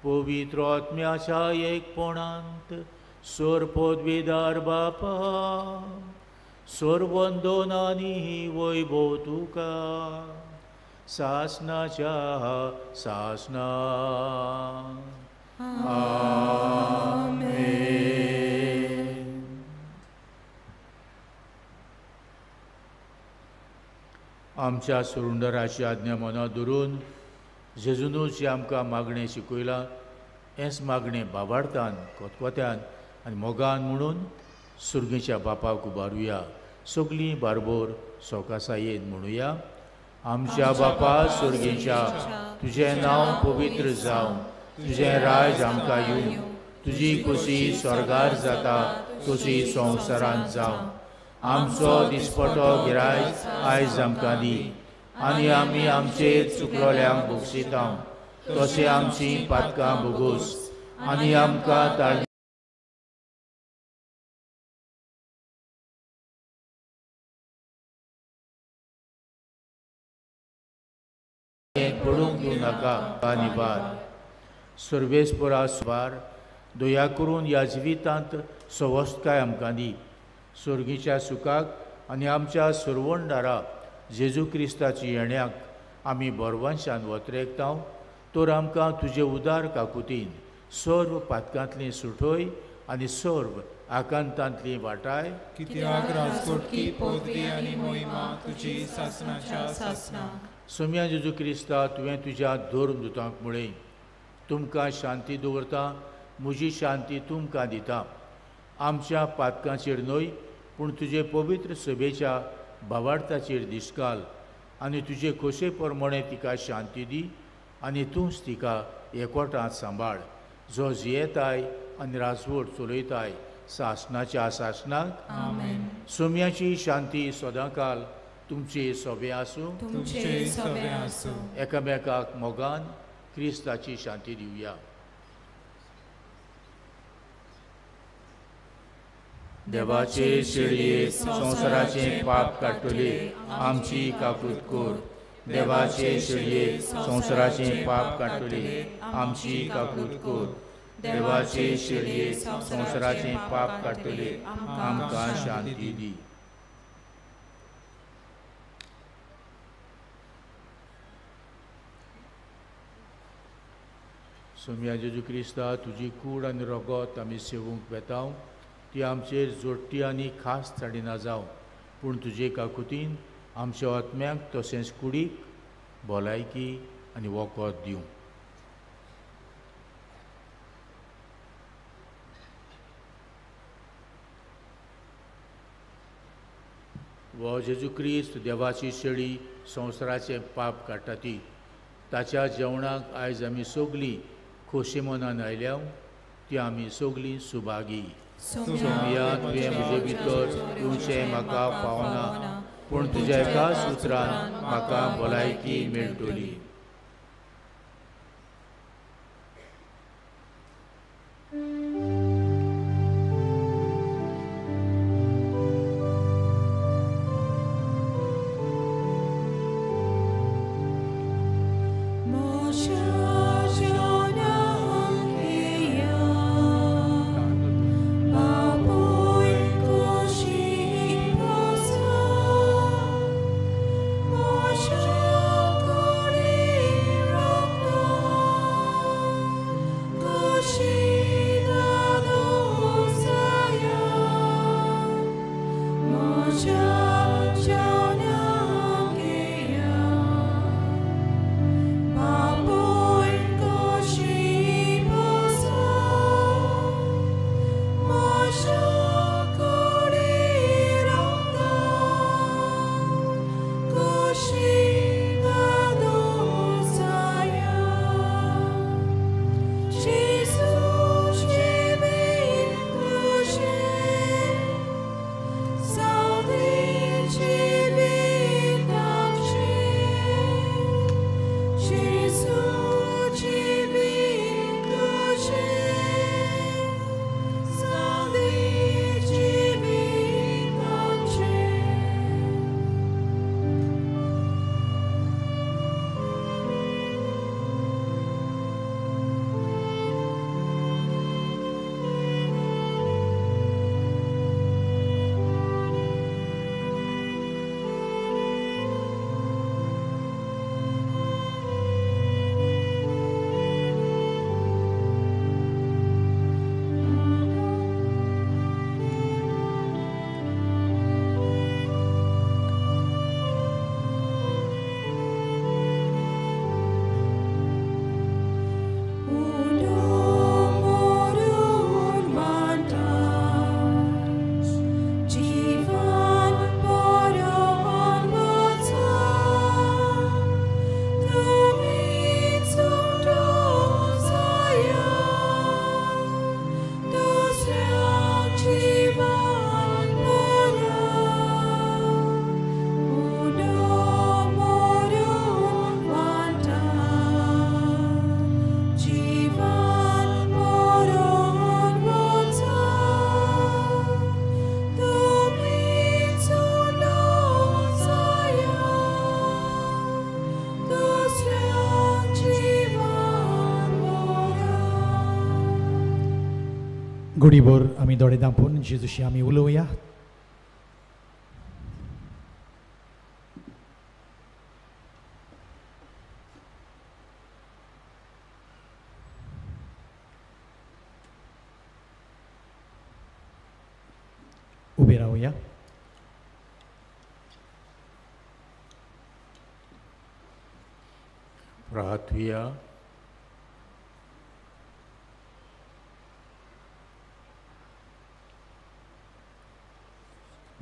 पवित्र आत्म्याच्या एकपणांत सोर पदवीदार बापा सोरवंदोनानी वैभव तुका सासनाच्या सासना. आमेन. आमच्या सुरुंदराची आज्ञा मनां धरून जेजूनूच आमकां मागणें शिकयलां हेंच मागणें बाबार्थान कोतकोत्यान आनी मोगान म्हणून सुर्गीच्या बापाक उबारुया. सगळीं बारबोर सवकासायेन म्हणुया. आमच्या बापा सुर्गीच्या, तुजें नांव पवित्र जावं, तुजें राज आमकां येवं, तुजी खुशी स्वर्गार जाता तशी संवसारांत जावं. आमचो दिसपटो गिरायक आयज आमकां दी आनी आमी आमचे चुकलोल्यांक बक्षिता तशें आमची पातकां भोगोस आनी आमकां ताळमेळ पडूंक दिवं नाका. निवार सर्वेस्परा स्वार दया करून ह्या जिवितांत सवस्तकाय आमकां दी. स्वर्गीच्या सुखाक आनी आमच्या सर्वणदारा जेजू क्रिस्ताची येण्याक आमी बरवंशान वतरेकता तर आमकां तुजे उदार काकुतीन सर्व पातकांतली सुठोय आनी सर्व आकांतांतली वाटाय. कित्याक राजकोटकी पदवी आनी मोहिमा तुजी सासनाच्या सासना. सोम्या जेजू क्रिस्ता, तुवें तुज्या धर्म दुतांक म्हळें, तुमकां शांती दवरता, म्हजी शांती तुमकां दिता. आमच्या पातकांचेर न्हय पूण तुजे पवित्र सभेच्या भावार्थाचेर दिसकाल आनी तुजे खोशे प्रमाणे तिका शांती दी आनी तूंच तिका एकवटांत सांबाळ, जो जियेताय आनी राजवट चलयताय सासनाच्या सासनाक. आमेन. सोम्याची शांती सदांकाल तुमचे सोबे आसूं. तुमचे सोबे आसूं. एकामेकाक मोगान क्रिस्ताची शांती दिवया. देवाचे शेळये संवसाराचे पाप काडटले आमची काकूत कर. देवाचे शेळये संवसाराचे पाप काडटले आमची काकूत कर. देवाचे शेळये संवसाराचे पाप काडटले आमकां शांती दी. सोम्या जेजू क्रिस्ता, तुजी कूड आनी रगत आमी सेवूंक वेता ती आमचेर जोडटी आनी खास चडिना जावं, पूण तुजे काकुतीन आमच्या आत्म्याक तशेंच कुडीक भलायकी आनी वखद दिवं. वो जेजू क्रिस्त देवाची शेळी संवसाराचें पाप काडटा ती ताच्या जेवणाक आयज आमी सगळीं खोशी मनान आयल्या ती आमी सगळीं सुभागी. सोम्या, तुवें म्हजे भितर येवचें म्हाका फावना, पूण तुज्या एका सुत्रान म्हाका भलायकी मेळटली. Moshe, Jonah, कुडीभर आमी दोळे दांपून जेजूशी आमी उलोवया. उबे रावया. प्रार्थुया.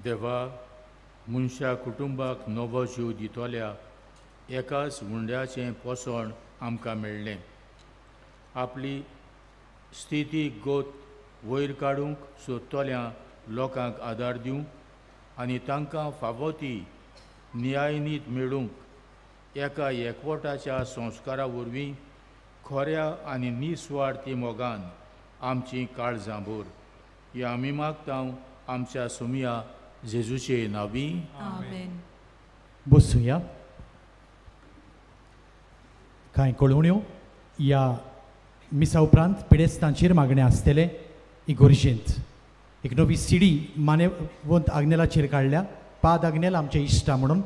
देवा, मनशा कुटुंबाक नवो जीव दितल्या एकाच हुंड्याचें पोसण आमकां मेळ्ळें. आपली स्थिती गोत वयर काडूंक सोदतल्या लोकांक आदार दिवंक आनी तांकां फावो ती न्यायनीत मेळूंक एका एकवटाच्या संस्कारा वरवीं खऱ्या आनी निस्वार्थी मोगान आमची काळजां भर. ह्या आमी मागता आमच्या सुमया जेजूचे नांवी. आमेन. बसुया. कांय कळोवण्यो ह्या मिसा उपरांत पिडेस्तांचेर मागणें आसतलें. इगोर्जेंत एक नवी सीडी मानेवंत आग्नेलाचेर काडल्या. पाद आग्नेल आमचे इश्टा म्हणून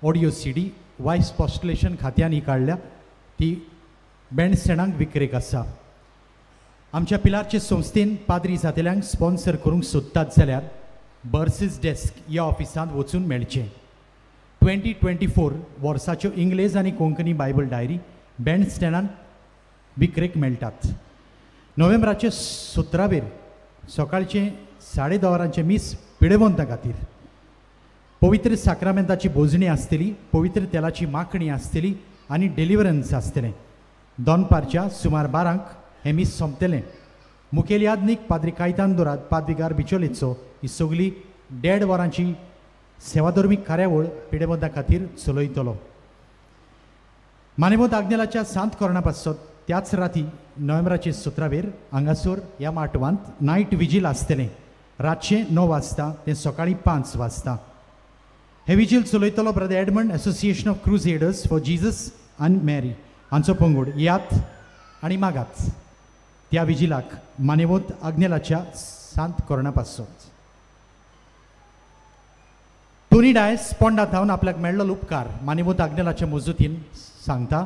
ऑडियो सीडी वायस पॉस्टुलेशन खात्यान ही काडल्या. ती बँडस्टँडांक विक्रेक आसा. आमच्या पिलारचे संस्थेन पाद्री जातेल्यांक स्पॉन्सर करूंक सोदतात जाल्यार बर्सीस डेस्क ह्या ऑफिसांत वचून मेळचें. 2024 वर्साच्यो इंग्लेज आनी कोंकणी बायबल डायरी बँडस्टँडांत विक्रेक मेळटात. नोव्हेंबराचे 17वेर सकाळचें 10:30 वरांचें मीस पिडेवंता खातीर पवित्र साक्रामेंताची भोजणी आसतली, पवित्र तेलाची माखणी आसतली आनी डिलिवरन्स आसतलें. दनपारच्या सुमार 12 हें मीस सोंपतलें. मुखेल यादनीक पाद्री कायतान दोराद पादविगार बिचोलेचो ही सगली 1.5 वरांची सेवाधर्मीक कार्यावळ पिडेबंदा खातीर चलयतलो. मानेवंत आग्नेलाच्या सांत कोरणा पासत त्याच राती नोव्हेंबराचे 17वेर हांगासर ह्या माटवांत नायट विजील आसतलें. रातचें 9 वाजता तें सकाळीं 5 वाजता. हें विजील चलयतलो brother Edmund, association of crusaders for Jesus आनी मॅरी हांचो पंगड. यात आनी मागात त्या विजिलाक मानेवंत आग्नेलाच्या सांत कोरणा पासत. टोनी डायस पोंडा थावन आपल्याक मेळ्ळो उपकार मानेवंत आग्नेलाच्या मजुतीन सांगता.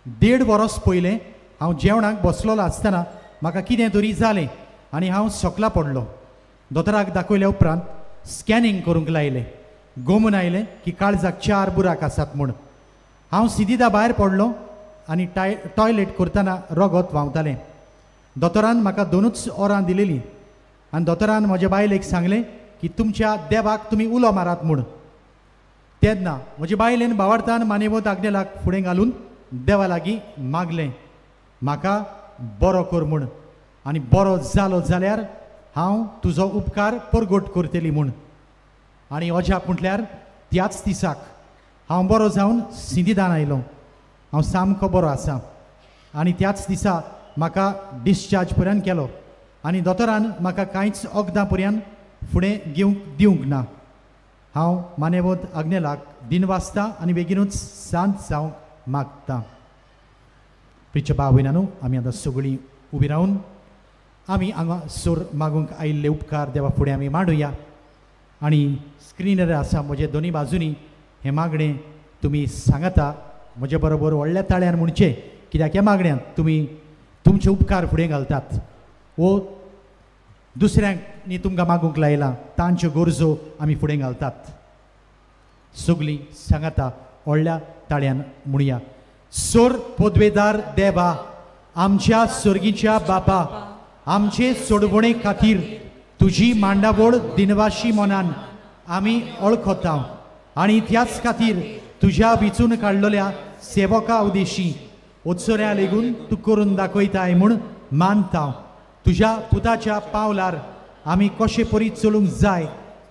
1.5 वरस पयलें हांव जेवणाक बसलेलो आसतना म्हाका कितें तरी जालें आनी हांव सकला पडलो. दोतोराक दाखयल्या उपरांत स्कॅनिंग करूंक लायलें. गोमून आयलें की काळजाक 4 बुराक आसात म्हूण. हांव सिदिदा भायर पडलो आनी टॉयलेट करतना रगत व्हांवतालें. दोतोरान म्हाका 2 वरां दिलेलीं आनी दोतोरान म्हज्या बायलेक सांगलें की तुमच्या देवाक तुमी उलो मारात म्हूण. तेन्ना म्हजे बायलेन भावार्थान मानेवंत आग्नेलाक फुडें घालून देवा लागीं मागलें, म्हाका बरो कर म्हूण आनी बरो जालो जाल्यार हांव तुजो उपकार परगट करतली म्हूण. आनी अजाप म्हटल्यार त्याच दिसाक हांव बरो जावन सिंदीदान आयलो. हांव सामको बरो आसा आनी त्याच दिसा म्हाका डिस्चार्ज पर्यंत केलो आनी दोतोरान म्हाका कांयच वखदां पर्यंत फुडें घेवंक दिवंक ना. हांव मानेवंत आग्नेलाक दिनवासता आनी बेगीनूच शांत जावंक मागता. प्रिच्या भाव भयणांनो, आमी आतां सगळीं उबी रावन आमी हांगा सोर मागूंक आयिल्ले उपकार देवा फुडें आमी मांडुया. आनी स्क्रिनर आसा म्हजे दोनी बाजूनी हें मागणें तुमी सांगाता म्हजे बरोबर व्हडल्या ताळ्यान म्हणचें, कित्याक ह्या मागण्यांत तुमी तुमचे उपकार फुडें घालतात वो दुसऱ्यांनी तुमकां मागूंक लायलां तांच्यो गरजो आमी फुडें घालतात. सगळीं सांगाता व्हडल्या ताळ्यान म्हणया. सोर पदवेदार देवा, आमच्या सोर्गीच्या बापा, आमचे सोडवणे खातीर तुजी मांडावळ दिनवाशी मनान आमी वळखता आनी त्याच खातीर तुज्या विचून काडलेल्या सेवका उदेशी उत्सऱ्या लेगून तूं करून दाखयताय म्हूण मानता. तुज्या पुताच्या पावलार आमी कशे परी चलूंक जाय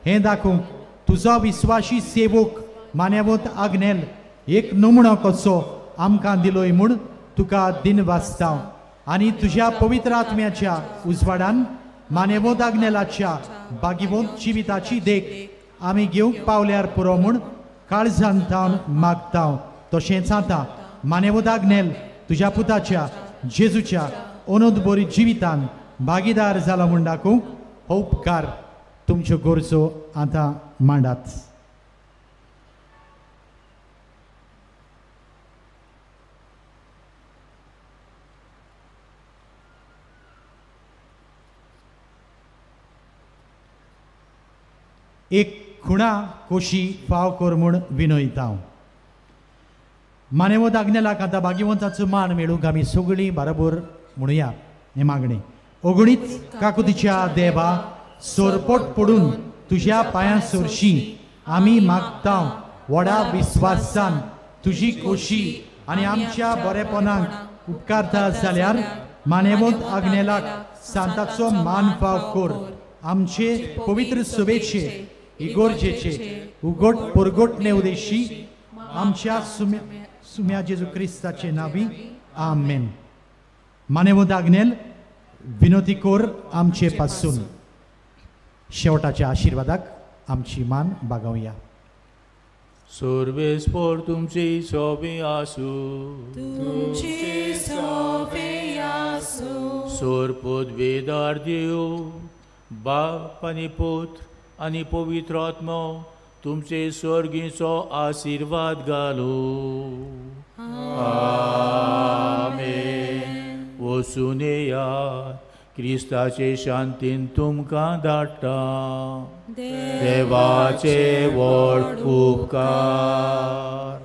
हें दाखोवंक तुजो विस्वाशी सेवक मान्यवंत आग्नेल एक नमुणो कसो आमकां दिलोय म्हूण तुका दिनवासता. आनी तुज्या पवित्र आत्म्याच्या उजवाडान मान्यवंत आग्नेलाच्या बागिवंत जिविताची देख आमी घेवंक पावल्यार पुरो म्हूण काळजान थावन मागता. तशेंच आतां मान्यवंत आग्नेल तुज्या पुताच्या जेजूच्या अनंत बरी जिवितान भागीदार जाला म्हूण दाखोवंक हो उपकार तुमच्यो गरजो आतां मांडात. एक खुणा कोशी फाव कर म्हूण विनयता हांव. मानेवत आग्नेलाक आतां भाग्यवंताचो मान मेळूंक आमी सगळीं बरोबर म्हणुया हें मागणें. ओगणीत काकुतीच्या देवा, सोरपोट पडून तुज्या पांयां सरशी आमी मागता व्हडा विस्वासान तुजी खोशी आनी आमच्या बरेपणाक उपकारता जाल्यार मानेवंत आग्नेलाक सांताचो मान फाव कर. आमचे पवित्र सभेचे इगोर्जेचे उगोट परगोटणे उदेशी आमच्या सुम्या जेजू क्रिस्ताचे नावी आमेन. मानेवंत आग्नेल विनोती कोर आमचे पासून. शेवटाच्या आशिर्वादाक आमची मान बागोवया. सर्वेस्पोर तुमची सोबी आसूं, तुमची सोबी आसूं. सोरपूत वेदार देव बाप आनी पुत्र आनी पवित्र आत्मो तुमचे स्वर्गीचो आशिर्वाद घालूं. आमेन. वचून येयात, क्रिस्ताचे शांतीन तुमकां धाडटा. देवाचे व्हड उपकार.